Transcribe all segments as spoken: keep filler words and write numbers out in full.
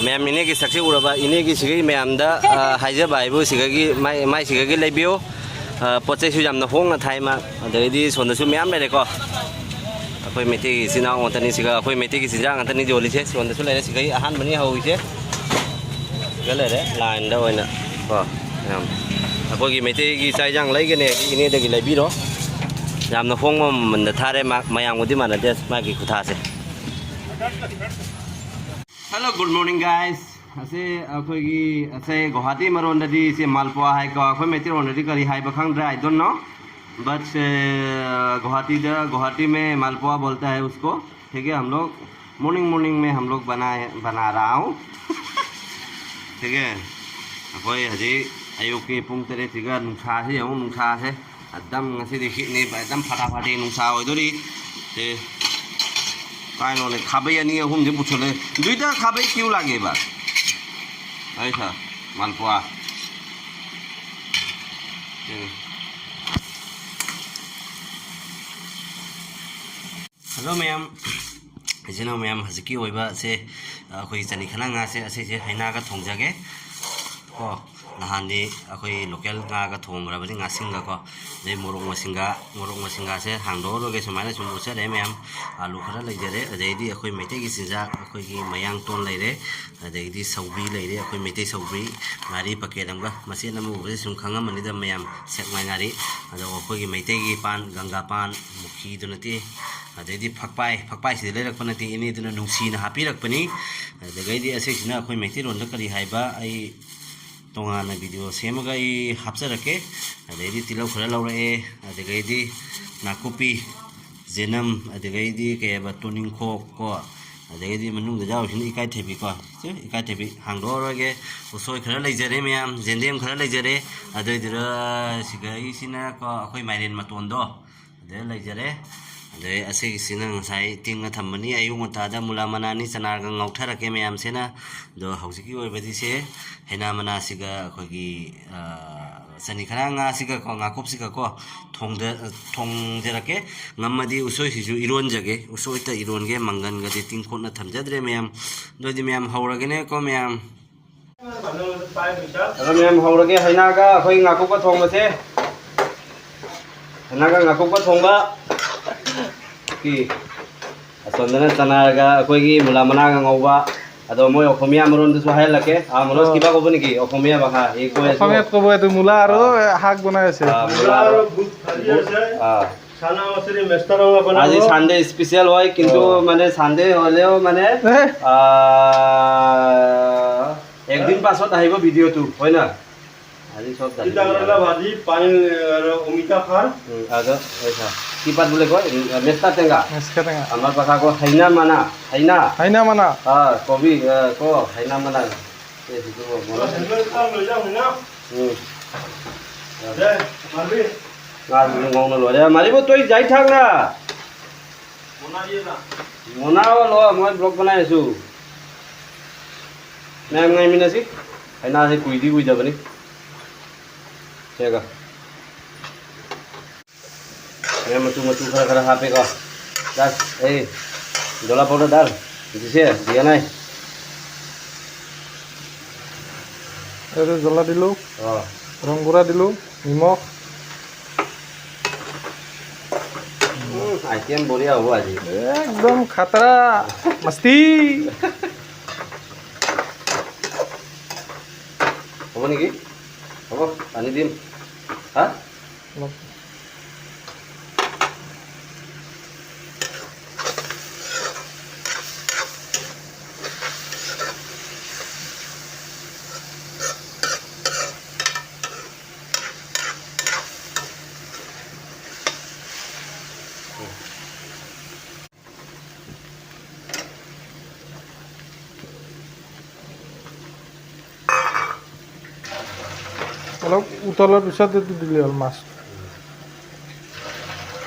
ꯃꯌꯥꯝ, ꯏꯅꯦꯒꯤ ꯁꯛꯁꯤ ꯎꯔꯕ? ꯏꯅꯦꯒꯤ ꯁꯤꯒꯤ ꯃꯌꯥꯝꯗ, ꯑ, ꯍꯥꯏꯖꯕ ꯍꯥꯏꯕꯨ ꯁꯤꯒꯒꯤ ꯃꯥꯏ, ꯃꯥꯏ ꯁꯤꯒꯒꯤ ꯂꯩꯕꯤꯌꯨ꯫ ꯑ, ꯄꯣꯠ ꯆꯩꯁꯨ ꯌꯥꯝꯅ ꯍꯣꯡꯅ ꯊꯥꯏ ꯃꯥ꯫ ꯑꯗꯒꯤꯗꯤ ꯁꯣꯝꯗꯁꯨ ꯃꯌꯥꯝ ꯂꯩꯔꯦꯀꯣ꯫ ꯑꯩꯈꯣꯏ ꯃꯩꯇꯩꯒꯤ ꯏꯆꯤꯟ ꯏꯅꯥꯎ ꯉꯥꯛꯇꯅꯤ ꯁꯤꯒ, ꯑꯩꯈꯣꯏ ꯃꯩꯇꯩꯒꯤ ꯆꯤꯟꯖꯥꯛ ꯉꯥꯛꯇꯅꯤ ꯌꯣꯜꯂꯤꯁꯦ꯫ ꯁꯣꯝꯗꯁꯨ ꯂꯩꯔꯦ, ꯁꯤꯒꯩ ꯑꯍꯥꯟꯕꯅꯤ ꯍꯧꯔꯤꯁꯦ꯫ ꯁꯤꯒ ꯂꯩꯔꯦ ꯂꯥꯏꯟꯗ ꯑꯣꯏꯅ ꯀꯣ꯫ ꯌꯥꯝ, ꯑꯩꯈꯣꯏꯒꯤ ꯃꯩꯇꯩꯒꯤ ꯆꯥꯛ ꯏꯟꯖꯥꯡ ꯂꯩꯒꯅꯤ ꯍꯥꯏꯗꯤ ꯏꯅꯦꯗꯒꯤ ꯂꯩꯕꯤꯔꯣ꯫ ꯌꯥꯝꯅ ꯍꯣꯡꯕ ꯃꯃꯜꯗ ꯊꯥꯔꯦ, ꯃꯥ-, ꯃꯌꯥꯝꯒꯗꯤ ꯃꯥꯟꯅꯗꯦ ꯃꯥꯒꯤ ꯈꯨꯊꯥꯁꯦ꯫ Hello, good morning, guys. ꯑꯁꯤ ꯑꯩꯈꯣꯏꯒꯤ, ꯑꯁꯤ ꯒꯨꯋꯥꯍꯥꯇꯤ ꯃꯔꯣꯟꯗꯗꯤ ꯁꯤ ꯃꯥꯜꯄꯨꯋꯥ ꯍꯥꯏꯀꯣ, ꯑꯩꯈꯣꯏ ꯃꯩꯇꯩꯔꯣꯟꯗꯗꯤ ꯀꯔꯤ ꯍꯥꯏꯕ ꯈꯪꯗ꯭ꯔꯦ, I don't know. But, uh, Guwahati दा, गुवाहाटी में मालपुआ बोलता है उसको। ठीक है, हम लोग मॉर्निंग, मॉर्निंग में हम लोग बनाए, बना रहा हूँ। ठीक है, ꯑꯩꯈꯣꯏ ꯍꯧꯖꯤꯛ ꯑꯌꯨꯛꯀꯤ ꯄꯨꯡ ꯇꯔꯦꯠꯁꯤꯒ ꯅꯨꯡꯁꯥꯁꯤ ꯌꯦꯡꯉꯨ, ꯅꯨꯡꯁꯥꯁꯦ ꯑꯗꯨꯝ ꯉꯁꯤꯗꯤ ꯍꯤꯠꯅꯤ, ꯑꯗꯨꯝ ꯐꯇꯥꯐꯇꯤ ꯅꯨꯡꯁꯥ ꯑꯣꯏꯗꯣꯔꯤ꯫ ꯁꯦ, ꯀꯥꯏꯅꯣꯅꯦ, ꯈꯥꯕꯩ ꯑꯅꯤ ꯑꯍꯨꯝꯁꯦ ꯄꯨꯊꯣꯛꯂꯦ꯫ दुईटा खाबई क्यों लागेबा? ऐसा मालपुआ। ꯍꯜꯂꯣ ꯃꯌꯥꯝ, ꯏꯆꯤꯟ ꯏꯅꯥꯎ ꯃꯌꯥꯝ, ꯍꯧꯖꯤꯛꯀꯤ ꯑꯣꯏꯕ ꯁꯦ, ꯑꯩꯈꯣꯏ ꯆꯅꯤ ꯈꯅ ꯉꯥꯁꯦ, ꯑꯁꯤꯁꯦ ꯍꯩꯅꯥꯒ ꯊꯣꯡꯖꯒꯦ ꯀꯣ꯫ ꯅꯍꯥꯟꯗꯤ ꯑꯩꯈꯣꯏ ꯂꯣꯀꯦꯜ ꯉꯥꯒ ꯊꯣꯡꯈ꯭ꯔꯕꯅꯤ, ꯉꯥꯁꯤꯡꯒ ꯀꯣ꯫ ꯑꯗꯩ ꯃꯣꯔꯣꯛ ꯃꯁꯤꯡꯒ, ꯃꯣꯔꯣꯛ ꯃꯁꯤꯡꯒꯥꯁꯦ ꯍꯥꯡꯗꯣꯛꯑꯔꯣꯏꯒꯦ, ꯁꯨꯃꯥꯏꯅ ꯁꯨꯝ ꯎꯠꯆꯔꯦ ꯃꯌꯥꯝ꯫ ꯑꯥꯂꯨ ꯈꯔ ꯂꯩꯖꯔꯦ, ꯑꯗꯩꯗꯤ ꯑꯩꯈꯣꯏ ꯃꯩꯇꯩꯒꯤ ꯆꯤꯟꯖꯥꯛ, ꯑꯩꯈꯣꯏꯒꯤ ꯃꯌꯥꯡꯇꯣꯟ ꯂꯩꯔꯦ, ꯑꯗꯩꯗꯤ ꯁꯧꯒ꯭ꯔꯤ ꯂꯩꯔꯦ, ꯑꯩꯈꯣꯏ ꯃꯩꯇꯩ ꯁꯧꯒ꯭ꯔꯤ, ꯉꯥꯔꯤ ꯄꯀꯦꯠ ꯑꯃꯒ, ꯃꯆꯦꯠ ꯑꯃ ꯎꯕꯁꯦ ꯁꯨꯝ ꯈꯪꯉꯝꯃꯅꯤꯗ ꯃꯌꯥꯝ, ꯁꯦꯛꯃꯥꯏ ꯉꯥꯔꯤ꯫ ꯑꯗꯣ ꯑꯩꯈꯣꯏꯒꯤ ꯃꯩꯇꯩꯒꯤ ꯄꯥꯟ, ꯒꯪꯒꯥ ꯄꯥꯟ, ꯃꯨꯈꯤꯗꯨ ꯅꯠꯇꯦ, ꯑꯗꯩꯗꯤ ꯐꯛꯄꯥꯏ, ꯐꯛꯄꯥꯏꯁꯤꯗꯤ ꯂꯩꯔꯛꯄ ꯅꯠꯇꯦ, ꯏꯅꯦꯗꯨꯅ ꯅꯨꯡꯁꯤꯅ ꯍꯥꯞꯄꯤꯔꯛꯄꯅꯤ꯫ ꯑꯗꯨꯗꯒꯤꯗꯤ ꯑꯁꯤꯁꯤꯅ ꯑꯩꯈꯣꯏ ꯃꯩꯇꯩꯔꯣꯟꯗ ꯀꯔꯤ ꯍꯥꯏꯕ, ꯑꯩ ꯇꯣꯉꯥꯟꯅ ꯚꯤꯗꯤꯑꯣ ꯁꯦꯝꯃꯒ ꯑꯩ ꯍꯥꯞꯆꯔꯛꯀꯦ꯫ ꯑꯗꯩꯗꯤ ꯇꯤꯜꯍꯧ ꯈꯔ ꯂꯧꯔꯛꯑꯦ, ꯑꯗꯨꯗꯒꯤꯗꯤ ꯅꯥꯀꯨꯞꯄꯤ, ꯖꯦꯅꯝ, ꯑꯗꯨꯗꯒꯤꯗꯤ ꯀꯩ ꯍꯥꯏꯕ, ꯇꯨꯅꯤꯡꯈꯣꯛ ꯀꯣ, ꯑꯗꯩꯗꯤ ꯃꯅꯨꯡꯗ ꯌꯥꯎꯔꯤꯁꯤꯅ ꯏꯀꯥꯏꯊꯕꯤ ꯀꯣ꯫ ꯁꯤ ꯏꯀꯥꯏꯊꯕꯤ ꯍꯥꯡꯗꯣꯛꯑꯔꯣꯏꯒꯦ꯫ ꯎꯁꯣꯏ ꯈꯔ ꯂꯩꯖꯔꯦ ꯃꯌꯥꯝ, ꯖꯦꯟꯗꯦꯝ ꯈꯔ ꯂꯩꯖꯔꯦ, ꯑꯗꯨꯏꯗꯨꯔ ꯁꯤꯒꯩꯁꯤꯅ ꯀꯣ ꯑꯩꯈꯣꯏ ꯃꯥꯏꯔꯦꯟ ꯃꯇꯣꯟꯗꯣ꯫ ꯑꯗꯨꯗ ꯂꯩꯖꯔꯦ꯫ ꯑꯗꯩ ꯑꯁꯤꯒꯤꯁꯤꯅ ꯉꯁꯥꯏ ꯇꯤꯡꯉ ꯊꯝꯕꯅꯤ, ꯑꯌꯨꯛ ꯉꯟꯇꯥꯗ ꯃꯨꯂꯥ ꯃꯅꯥꯅꯤ ꯆꯅꯥꯒ ꯉꯧꯊꯔꯛꯀꯦ ꯃꯌꯥꯝꯁꯤꯅ꯫ ꯑꯗꯣ ꯍꯧꯖꯤꯛꯀꯤ ꯑꯣꯏꯕꯗꯤ ꯁꯦ ꯍꯩꯅꯥ ꯃꯅꯥꯁꯤꯒ ꯑꯩꯈꯣꯏꯒꯤ, ꯑ, ꯆꯅꯤ ꯈꯔ ꯉꯥꯁꯤꯒꯀꯣ, ꯉꯥꯀꯨꯞꯁꯤꯒꯀꯣ ꯊꯣꯡꯗ-, ꯊꯣꯡꯖꯔꯛꯀꯦ꯫ ꯉꯝꯃꯗꯤ ꯎꯁꯣꯏꯁꯤꯁꯨ ꯏꯔꯣꯟꯖꯒꯦ꯫ ꯎꯁꯣꯏꯇ ꯏꯔꯣꯟꯒꯦ꯫ ꯃꯪꯒꯟꯒꯗꯤ ꯇꯤꯡꯈꯣꯠꯅ ꯊꯝꯖꯗ꯭ꯔꯦ ꯃꯌꯥꯝ꯫ ꯑꯗꯨꯗꯤ ꯃꯌꯥꯝ ꯍꯧꯔꯒꯦꯅꯦꯀꯣ ꯃꯌꯥꯝ꯫ ꯑꯗꯣ ꯃꯌꯥꯝ ꯍꯧꯔꯒꯦ ꯍꯩꯅꯥꯒ ꯑꯩꯈꯣꯏ ꯉꯥꯀꯨꯞꯀ ꯊꯣꯡꯕꯁꯦ꯫ ꯍꯩꯅꯥꯒ ꯉꯥꯀꯨꯞꯀ ꯊꯣꯡꯕ꯫ ꯀꯤ ꯑꯁꯣꯝꯗꯅ ꯆꯅꯥꯒ ꯑꯩꯈꯣꯏꯒꯤ ꯃꯨꯂꯥ ꯃꯅꯥꯒ ꯉꯧꯕ꯫ ꯑꯗꯣ ꯃꯣꯏ ꯑꯣꯈꯣꯃꯤꯌꯥ ꯃꯔꯣꯟꯗꯨꯁꯨ ꯍꯥꯏꯍꯜꯂꯛꯀꯦ꯫ ꯑꯥ, ꯃꯅꯣꯖ, ꯑꯣ꯫ কিবা ক'ব নেকি? অসমীয়া ভাষা। এই কৈ আছো। অসমীয়াত ক'ব এইটো মূলা আৰু, অ। এ, শাক বনাই আছে। অ, মূলা আৰু বুট ভাজি আছে। অ। চানা মচুৰি মেষ্টা ৰঙা বনাব। আজি চানডে স্পেচিয়েল হয়, কিন্তু অ। মানে চানডে হ'লেও মানে, এ? আ, একদিন পাছত আহিব ভিডিঅ'টো, হয় না? আজি চব জানি তিতা কেৰেলা ভাজি, পানী আৰু অমিতা খাৰ। উম, আৰু, এই চা, কি পাত বোলে কয়? উম, মেষ্টা টেঙা। মেষ্টা টেঙা। আমাৰ ভাষা কয় হাইনা মানা, হাইনা। হাইনা মানা। অ, কবি, অ, ক, হাইনা মানা। এই যিটো মনত আছে। হেলমেট এটা লৈ যাম, হয় না? উম। দে, মাৰিবি। মাৰ বুলি কওঁ নলওঁ। দে, মাৰিব, তই যাই থাক না। বনাই দিয়ে না। বনাব ল, মই ব্লগ বনাই আছো। ꯃꯌꯥꯝ ꯉꯥꯏꯃꯤꯟꯅꯁꯤ꯫ ꯑꯩꯅ ꯍꯧꯖꯤꯛ ꯀꯨꯏꯗꯤ ꯀꯨꯏꯗꯕꯅꯤ꯫ ꯁꯦꯒ꯫ ꯃꯌꯥꯝ ꯃꯆꯨ ꯃꯆꯨ ꯈꯔ ꯈꯔ ꯍꯥꯞꯄꯦꯀꯣ꯫ ꯗꯥꯜ, এই জ্বলা পাউডাৰ ꯗꯥꯜ দিছে, দিয়া নাই? এইটো জ্বলা দিলোঁ, অ। ৰং গুড়া দিলোঁ, নিমখ। উম, আইটেম বঢ়িয়া হ'ব আজি। একদম খাতৰা, মস্তি। হ'ব নেকি? হ'ব, পানী দিম। হা? অলপ। অলপ উতলাৰ পিছত এইটো দিলে হ'ল মাছ।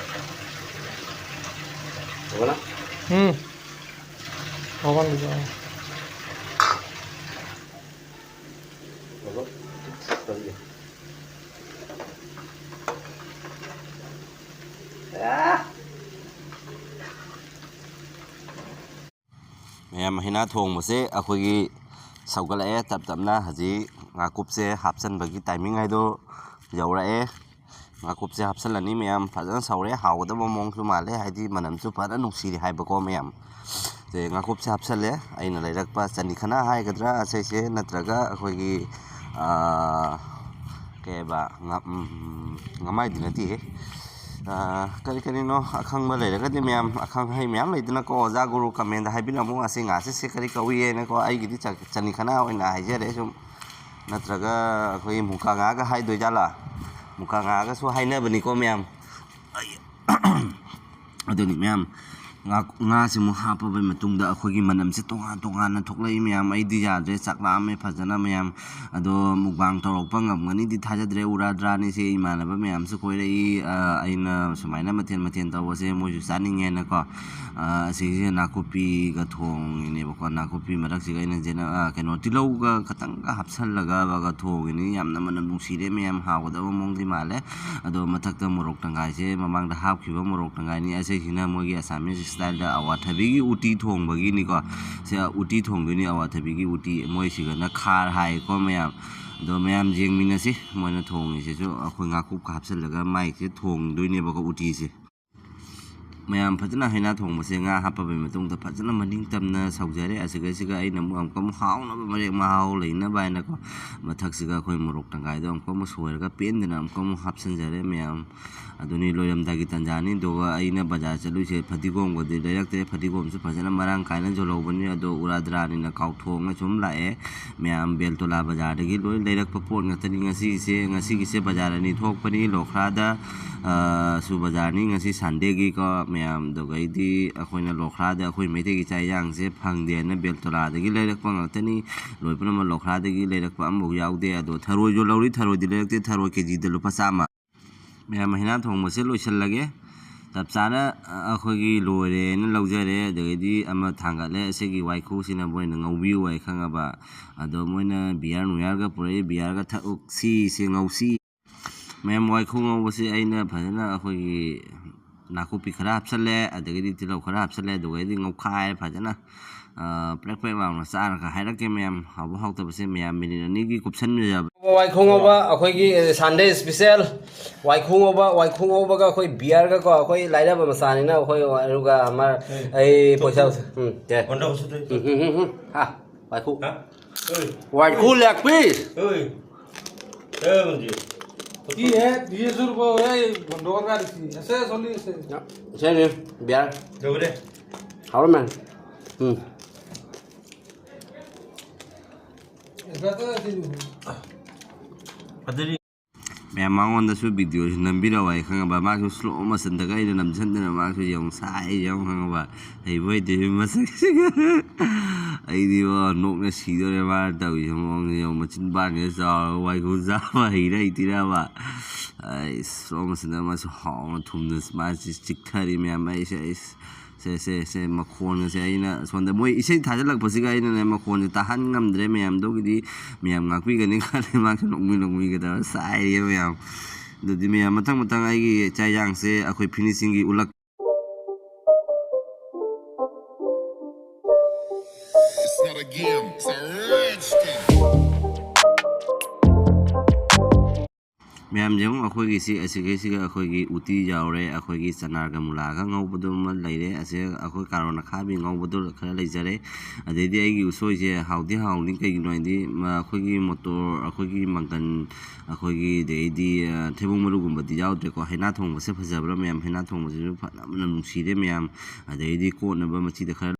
হ'ব না? হুম। অকণ দিব, অ। হ'ব। ꯃꯌꯥꯝ, ꯍꯩꯅꯥ ꯊꯣꯡꯕꯁꯦ ꯑꯩꯈꯣꯏꯒꯤ ꯁꯧꯒꯠꯂꯛꯑꯦ ꯇꯞ ꯇꯞꯅ꯫ ꯍꯧꯖꯤꯛ ꯉꯥꯀꯨꯞꯁꯦ ꯍꯥꯞꯆꯤꯟꯕꯒꯤ ꯇꯥꯏꯃꯤꯡ ꯍꯥꯏꯗꯣ ꯌꯧꯔꯛꯑꯦ꯫ ꯉꯥꯀꯨꯞꯁꯦ ꯍꯥꯞꯆꯤꯜꯂꯅꯤ ꯃꯌꯥꯝ, ꯐꯖꯅ ꯁꯧꯔꯦ꯫ ꯍꯥꯎꯒꯗꯕ ꯃꯑꯣꯡꯁꯨ ꯃꯥꯜꯂꯦ, ꯍꯥꯏꯗꯤ ꯃꯅꯝꯁꯨ ꯐꯖꯅ ꯅꯨꯡꯁꯤꯔꯦ ꯍꯥꯏꯕꯀꯣ ꯃꯌꯥꯝ꯫ ꯁꯦ, ꯉꯥꯀꯨꯞꯁꯦ ꯍꯥꯞꯆꯜꯂꯦ꯫ ꯑꯩꯅ ꯂꯩꯔꯛꯄ ꯆꯅꯤꯈꯅꯥ ꯍꯥꯏꯒꯗ꯭ꯔꯥ, ꯑꯁꯤꯁꯦ ꯅꯠꯇ꯭ꯔꯒ ꯑꯩꯈꯣꯏꯒꯤ, ꯑꯥ, ꯀꯩ ꯍꯥꯏꯕ, ꯉ-, ꯎꯝ, ꯉꯃꯥꯏꯗꯤ ꯅꯠꯇꯦꯍꯦ꯫ ꯑꯥ, ꯀꯔꯤ ꯀꯔꯤꯅꯣ ꯑꯈꯪꯕ ꯂꯩꯔꯒꯗꯤ ꯃꯌꯥꯝ, ꯑꯈꯪ ꯑꯍꯩ ꯃꯌꯥꯝ ꯂꯩꯗꯅꯀꯣ, ꯑꯣꯖꯥ ꯒꯨꯔꯨ ꯀꯃꯦꯟꯗ ꯍꯥꯏꯕꯤꯔꯝꯃꯨ, ꯑꯁꯤ ꯉꯥꯁꯦ ꯁꯤ ꯀꯔꯤ ꯀꯧꯏ ꯍꯥꯏꯅꯀꯣ꯫ ꯑꯩꯒꯤꯗꯤ ꯆ-, ꯆꯅꯤꯈꯅꯥ ꯑꯣꯏꯅ ꯍꯥꯏꯖꯔꯦ ꯁꯨꯝ, ꯅꯠꯇ꯭ꯔꯒ ꯑꯩꯈꯣꯏꯒꯤ ꯃꯨꯀꯥ ꯉꯥꯒ ꯍꯥꯏꯗꯣꯏꯖꯥꯠꯂꯥ? ꯃꯨꯀꯥ ꯉꯥꯒꯁꯨ ꯍꯥꯏꯅꯕꯅꯤꯀꯣ ꯃꯌꯥꯝ꯫ ꯑꯩ-, ꯑꯗꯨꯅꯤ ꯃꯌꯥꯝ, ꯉꯥ, ꯉꯥꯁꯤꯃꯨꯛ ꯍꯥꯞꯄꯕ ꯃꯇꯨꯡꯗ ꯑꯩꯈꯣꯏꯒꯤ ꯃꯅꯝꯁꯦ ꯇꯣꯉꯥꯟ ꯇꯣꯉꯥꯟꯅ ꯊꯣꯛꯂꯛꯏ ꯃꯌꯥꯝ꯫ ꯑꯩꯗꯤ ꯌꯥꯗ꯭ꯔꯦ, ꯆꯥꯛ ꯂꯥꯝꯃꯦ ꯐꯖꯅ ꯃꯌꯥꯝ꯫ ꯑꯗꯣ mukbang ꯇꯧꯔꯛꯄ ꯉꯝꯒꯅꯤꯗꯤ ꯊꯥꯖꯗ꯭ꯔꯦ, ꯎꯔꯥ ꯗ꯭ꯔꯥꯅꯤꯁꯦ꯫ ꯏꯃꯥꯟꯅꯕ ꯃꯌꯥꯝꯁꯨ ꯀꯣꯏꯔꯛꯏ, ꯑ, ꯑꯩꯅ ꯁꯨꯃꯥꯏꯅ ꯃꯊꯦꯜ ꯃꯊꯦꯜ ꯇꯧꯕꯁꯦ ꯃꯣꯏꯁꯨ ꯆꯥꯅꯤꯡꯉꯦꯅꯀꯣ꯫ ꯑ, ꯑꯁꯤꯒꯤꯁꯦ ꯅꯥꯀꯨꯞꯄꯤꯒ ꯊꯣꯡꯉꯤꯅꯦꯕꯀꯣ, ꯅꯥꯀꯨꯞꯄꯤ ꯃꯔꯛꯁꯤꯒ ꯑꯩꯅ ꯖꯦꯅ-, ꯑ, ꯀꯩꯅꯣ, ꯇꯤꯜꯍꯧꯒ ꯈꯇꯪꯒ ꯍꯥꯞꯆꯜꯂꯒ ꯊꯣꯡꯉꯤꯅꯤ꯫ ꯌꯥꯝꯅ ꯃꯅꯝ ꯅꯨꯡꯁꯤꯔꯦ ꯃꯌꯥꯝ, ꯍꯥꯎꯒꯗꯕ ꯃꯑꯣꯡꯗꯤ ꯃꯥꯜꯂꯦ꯫ ꯑꯗꯣ ꯃꯊꯛꯇ ꯃꯣꯔꯣꯛ ꯇꯪꯈꯥꯏꯁꯦ ꯃꯃꯥꯡꯗ ꯍꯥꯞꯈꯤꯕ ꯃꯣꯔꯣꯛ ꯇꯪꯈꯥꯏꯅꯤ꯫ ꯑꯁꯤꯁꯤꯅ ꯃꯣꯏꯒꯤ Assamese style ꯗ ꯑꯋꯥꯊꯕꯤꯒꯤ ꯎꯇꯤ ꯊꯣꯡꯕꯒꯤꯅꯤꯀꯣ꯫ ꯁꯦ ꯎꯇꯤ ꯊꯣꯡꯗꯣꯏꯅꯤ, ꯑꯋꯥꯊꯕꯤꯒꯤ ꯎꯇꯤ꯫ ꯃꯣꯏꯁꯤꯒꯅ ꯈꯥꯔ ꯍꯥꯏꯀꯣ ꯃꯌꯥꯝ꯫ ꯑꯗꯣ ꯃꯌꯥꯝ ꯌꯦꯡꯃꯤꯟꯅꯁꯤ꯫ ꯃꯣꯏꯅ ꯊꯣꯡꯉꯤꯁꯤꯁꯨ ꯑꯩꯈꯣꯏ ꯉꯥꯀꯨꯞꯀ ꯍꯥꯞꯆꯤꯜꯂꯒ ꯃꯥꯏꯁꯦ ꯊꯣꯡꯗꯣꯏꯅꯦꯕꯀꯣ ꯎꯇꯤꯁꯦ꯫ ꯃꯌꯥꯝ ꯐꯖꯅ ꯍꯩꯅꯥ ꯊꯣꯡꯕꯁꯦ ꯉꯥ ꯍꯥꯞꯄꯕꯩ ꯃꯇꯨꯡꯗ ꯐꯖꯅ ꯃꯅꯤꯡ ꯇꯝꯅ ꯁꯧꯖꯔꯦ꯫ ꯑꯁꯤꯒꯩꯁꯤꯒ ꯑꯩꯅ ꯑꯃꯨꯛ ꯑꯃꯨꯛꯀ ꯑꯃꯨꯛ ꯍꯥꯎꯅꯕ ꯃꯔꯦꯛ ꯃꯍꯥꯎ ꯂꯩꯅꯕ ꯍꯥꯏꯅꯀꯣ, ꯃꯊꯛꯁꯤꯒ ꯑꯩꯈꯣꯏ ꯃꯣꯔꯣꯛ ꯇꯪꯈꯥꯏꯗꯣ ꯑꯃꯨꯛꯀ ꯑꯃꯨꯛ ꯁꯣꯏꯔꯒ ꯄꯦꯟꯗꯅ ꯑꯃꯨꯛꯀ ꯑꯃꯨꯛ ꯍꯥꯞꯆꯤꯟꯖꯔꯦ ꯃꯌꯥꯝ꯫ ꯑꯗꯨꯅꯤ ꯂꯣꯏꯔꯝꯗꯥꯏꯒꯤ ꯇꯟꯖꯥꯅꯤ꯫ ꯑꯗꯨꯒ ꯑꯩꯅ ꯕꯖꯥꯔ ꯆꯠꯂꯨꯏꯁꯦ ꯐꯗꯤꯒꯣꯝꯒꯗꯤ ꯂꯩꯔꯛꯇ꯭ꯔꯦ꯫ ꯐꯗꯤꯒꯣꯝꯁꯨ ꯐꯖꯅ ꯃꯔꯥꯡ ꯀꯥꯏꯅ ꯌꯣꯜꯍꯧꯕꯅꯤ꯫ ꯑꯗꯣ ꯎꯔꯥ ꯗ꯭ꯔꯥꯅꯤꯅ ꯀꯥꯎꯊꯣꯛꯅ ꯁꯨꯝ ꯂꯥꯛꯑꯦ꯫ ꯃꯌꯥꯝ ꯕꯦꯜꯇꯣꯂꯥ ꯕꯖꯥꯔꯗꯒꯤ ꯂꯣꯏ ꯂꯩꯔꯛꯄ ꯄꯣꯠ ꯉꯥꯛꯇꯅꯤ꯫ ꯉꯁꯤꯁꯦ, ꯉꯁꯤꯒꯤꯁꯦ ꯕꯖꯥꯔ ꯑꯅꯤ ꯊꯣꯛꯄꯅꯤ꯫ ꯂꯣꯈ꯭ꯔꯥꯗ, ꯑ, ꯁꯨ ꯕꯖꯥꯔꯅꯤ ꯉꯁꯤ Sunday ꯒꯤꯀꯣ ꯃꯌꯥꯝ꯫ ꯑꯗꯨꯒꯩꯗꯤ ꯑꯩꯈꯣꯏꯅ ꯂꯣꯈ꯭ꯔꯥꯗ ꯑꯩꯈꯣꯏ ꯃꯩꯇꯩꯒꯤ ꯆꯥꯛ ꯏꯟꯖꯥꯡꯁꯦ ꯐꯪꯗꯦꯅ ꯕꯦꯜꯇꯣꯂꯥꯗꯒꯤ ꯂꯩꯔꯛꯄ ꯉꯥꯛꯇꯅꯤ꯫ ꯂꯣꯏ ꯄꯨꯝꯅꯃꯛ ꯂꯣꯈ꯭ꯔꯥꯗꯒꯤ ꯂꯩꯔꯛꯄ ꯑꯃꯐꯥꯎ ꯌꯥꯎꯗꯦ꯫ ꯑꯗꯣ ꯊꯔꯣꯏꯁꯨ ꯂꯧꯔꯤ, ꯊꯔꯣꯏꯗꯤ ꯂꯩꯔꯛꯇꯦ꯫ ꯊꯔꯣꯏ ꯀꯦ ꯖꯤꯗ ꯂꯨꯄꯥ ꯆꯥꯝꯃ꯫ ꯃꯌꯥꯝ ꯍꯩꯅꯥ ꯊꯣꯡꯕꯁꯦ ꯂꯣꯏꯁꯤꯜꯂꯒꯦ꯫ ꯆꯞ ꯆꯥꯅ, ꯑ, ꯑꯩꯈꯣꯏꯒꯤ ꯂꯣꯏꯔꯦꯅ ꯂꯧꯖꯔꯦ꯫ ꯑꯗꯒꯤꯗꯤ ꯑꯃ ꯊꯥꯡꯒꯠꯂꯦ꯫ ꯑꯁꯤꯒꯤ ꯋꯥꯏꯈꯨꯁꯤꯅ ꯃꯣꯏꯅ ꯉꯧꯕꯤꯌꯨ ꯍꯥꯏ ꯈꯪꯉꯕ꯫ ꯑꯗꯣ ꯃꯣꯏꯅ ꯕꯤꯌꯥꯔ ꯅꯨꯡꯌꯥꯔꯒ ꯄꯨꯔꯛꯏ, ꯕꯤꯌꯥꯔꯒ ꯊꯛꯎ, ꯁꯤꯁꯦ ꯉꯧꯁꯤ꯫ ꯃꯌꯥꯝ ꯋꯥꯏꯈꯨ ꯉꯧꯕꯁꯦ ꯑꯩꯅ ꯐꯖꯅ ꯑꯩꯈꯣꯏꯒꯤ ꯅꯥꯀꯨꯞꯄꯤ ꯈꯔ ꯍꯥꯞꯆꯜꯂꯦ, ꯑꯗꯒꯤꯗꯤ ꯇꯤꯜꯍꯧ ꯈꯔ ꯍꯥꯞꯆꯜꯂꯦ, ꯑꯗꯨꯒꯩꯗꯤ ꯉꯧꯈꯥꯏꯔꯦ ꯐꯖꯅ꯫ ꯑ, ꯄ꯭ꯔꯦꯛ ꯄ꯭ꯔꯦꯛ ꯂꯥꯎꯅ ꯆꯥꯔꯒ ꯍꯥꯏꯔꯛꯀꯦ ꯃꯌꯥꯝ, ꯍꯥꯎꯕ ꯍꯥꯎꯇꯕꯁꯦ ꯃꯌꯥꯝ ꯃꯤꯅꯤꯠ ꯑꯅꯤꯒꯤ ꯀꯨꯞꯁꯟꯕꯤꯔꯕ꯫ ꯋꯥꯏꯈꯨ ꯉꯧꯕ ꯑꯩꯈꯣꯏꯒꯤ, ꯑ, Sunday special꯫ ꯋꯥꯏꯈꯨ ꯉꯧꯕ, ꯋꯥꯏꯈꯨ ꯉꯧꯕꯒ ꯑꯩꯈꯣꯏ ꯕꯤꯌꯔꯒꯀꯣ, ꯑꯩꯈꯣꯏ ꯂꯥꯏꯔꯕ ꯃꯆꯥꯅꯤꯅ ꯑꯩꯈꯣꯏ, ꯑꯗꯨꯒ ꯑꯃ, ꯑꯩ ꯄꯩꯁꯥ, ꯎꯝ, ꯀꯦ꯫ ꯎꯝ, ꯎꯝ, ꯎꯝ, ꯎꯝ꯫ ꯍꯥ, ꯋꯥꯏꯈꯨ꯫ ꯍꯥ? ꯋꯥꯏꯈꯨ ꯂꯦꯛ ꯄꯤꯁ꯫ ꯀꯤ ꯍꯦ, ꯌꯦ ꯁꯨꯔ ꯀꯣ, ꯑꯦ, ꯚꯟꯗꯣꯔ ꯒꯥꯔꯤ ꯁꯤ꯫ ꯑꯁꯦ, ꯁꯣꯂꯤ, ꯑꯁꯦ꯫ ꯁꯦ, ꯁꯦ, ꯕꯤꯌꯔ꯫ ꯍꯥꯎꯔꯝꯃꯦ꯫ ꯎꯝ꯫ ꯑꯗꯨꯗꯤ ꯃꯌꯥꯝ ꯃꯉꯣꯟꯗꯁꯨ ꯚꯤꯗꯤꯑꯣꯁꯨ ꯅꯝꯕꯤꯔꯛꯑꯣ ꯍꯥꯏ ꯈꯪꯉꯕ? ꯃꯥꯁꯨ slow motionꯗꯒ ꯑꯩꯅ ꯅꯝꯁꯤꯟꯗꯅ ꯃꯥꯁꯨ ꯌꯦꯡꯉꯨ, ꯁꯥꯏ ꯌꯦꯡꯉꯨ ꯈꯪꯉꯕ? ꯍꯩꯕꯣꯏ ꯍꯩꯇꯕꯣꯏ ꯃꯁꯛꯁꯤꯒ꯫ ꯑꯩꯗꯤꯕꯣ ꯅꯣꯛꯅ ꯁꯤꯗꯣꯔꯦ ꯃꯥꯅ ꯇꯧꯔꯤꯁꯦ ꯃꯑꯣꯡꯁꯦ ꯌꯦꯡꯉꯨ, ꯃꯆꯤꯟ ꯄꯥꯟꯒꯁꯦ ꯆꯥꯎꯔꯒ ꯋꯥꯏꯈꯨ ꯆꯥꯕ ꯍꯩꯔ ꯍꯩꯇ꯭ꯔꯕ? ꯑꯩ slow motionꯗ ꯃꯥꯁꯨ ꯍꯥꯎꯅ ꯊꯨꯝꯅ ꯃꯥꯁꯤ ꯆꯤꯛꯊꯔꯤ ꯃꯌꯥꯝ꯫ ꯑꯩꯁꯦ, ꯑꯩꯁ, ꯁꯦ, ꯁꯦ, ꯁꯦ, ꯃꯈꯣꯟꯒꯁꯦ ꯑꯩꯅ ꯁꯣꯝꯗ ꯃꯣꯏ ꯏꯁꯩ ꯊꯥꯖꯤꯜꯂꯛꯄꯁꯤꯒ ꯑꯩꯅꯅꯦ ꯃꯈꯣꯟꯁꯦ ꯇꯥꯍꯟ ꯉꯝꯗ꯭ꯔꯦ ꯃꯌꯥꯝꯗꯨꯒꯤꯗꯤ꯫ ꯃꯌꯥꯝ ꯉꯥꯛꯄꯤꯒꯅꯤ ꯈꯜꯂꯦ ꯃꯥꯁꯨ ꯅꯣꯛꯃꯤ ꯅꯣꯛꯃꯤꯒꯗꯕ ꯁꯥꯏꯔꯦ ꯃꯌꯥꯝ꯫ ꯑꯗꯨꯗꯤ ꯃꯌꯥꯝ ꯃꯊꯪ ꯃꯊꯪ ꯑꯩꯒꯤ ꯆꯥꯛ ꯌꯦꯟꯁꯥꯡꯁꯦ ꯑꯩꯈꯣꯏ finishingꯒꯤ ꯎꯠꯂꯛ It's not a game, it's a rich thing. ꯃꯌꯥꯝ ꯌꯦꯡꯉꯨ, ꯑꯩꯈꯣꯏꯒꯤ ꯁꯤ, ꯑꯁꯤꯈꯩꯁꯤꯒ ꯑꯩꯈꯣꯏꯒꯤ ꯎꯇꯤ ꯌꯥꯎꯔꯦ, ꯑꯩꯈꯣꯏꯒꯤ ꯆꯅꯥꯒ ꯃꯨꯂꯥꯒ ꯉꯧꯕꯗꯨ ꯑꯃ ꯂꯩꯔꯦ, ꯑꯁꯤ ꯑꯩꯈꯣꯏ ꯀꯥꯔꯣꯟ ꯑꯈꯥꯕꯤ ꯉꯧꯕꯗꯨ ꯈꯔ ꯂꯩꯖꯔꯦ꯫ ꯑꯗꯩꯗꯤ ꯑꯩꯒꯤ ꯎꯁꯣꯏꯁꯦ ꯍꯥꯎꯗꯤ ꯍꯥꯎꯅꯤ, ꯀꯩꯒꯤꯅꯣ ꯍꯥꯏꯗꯤ ꯃ-, ꯑꯩꯈꯣꯏꯒꯤ ꯃꯣꯇꯣꯔ, ꯑꯩꯈꯣꯏꯒꯤ ꯃꯪꯒꯟ, ꯑꯩꯈꯣꯏꯒꯤ, ꯑꯗꯩꯗꯤ, ꯑ, ꯊꯩꯕꯣꯡ ꯃꯔꯨꯒꯨꯝꯕꯗꯤ ꯌꯥꯎꯗ꯭ꯔꯦꯀꯣ꯫ ꯍꯩꯅꯥ ꯊꯣꯡꯕꯁꯦ ꯐꯖꯕ꯭ꯔꯥ ꯃꯌꯥꯝ? ꯍꯩꯅꯥ ꯊꯣꯡꯕꯁꯤꯁꯨ ꯐꯖꯅ ꯅꯨꯡꯁꯤꯔꯦ ꯃꯌꯥꯝ꯫ ꯑꯗꯩꯗꯤ ꯀꯣꯠꯅꯕ ꯃꯆꯤꯗ ꯈꯔ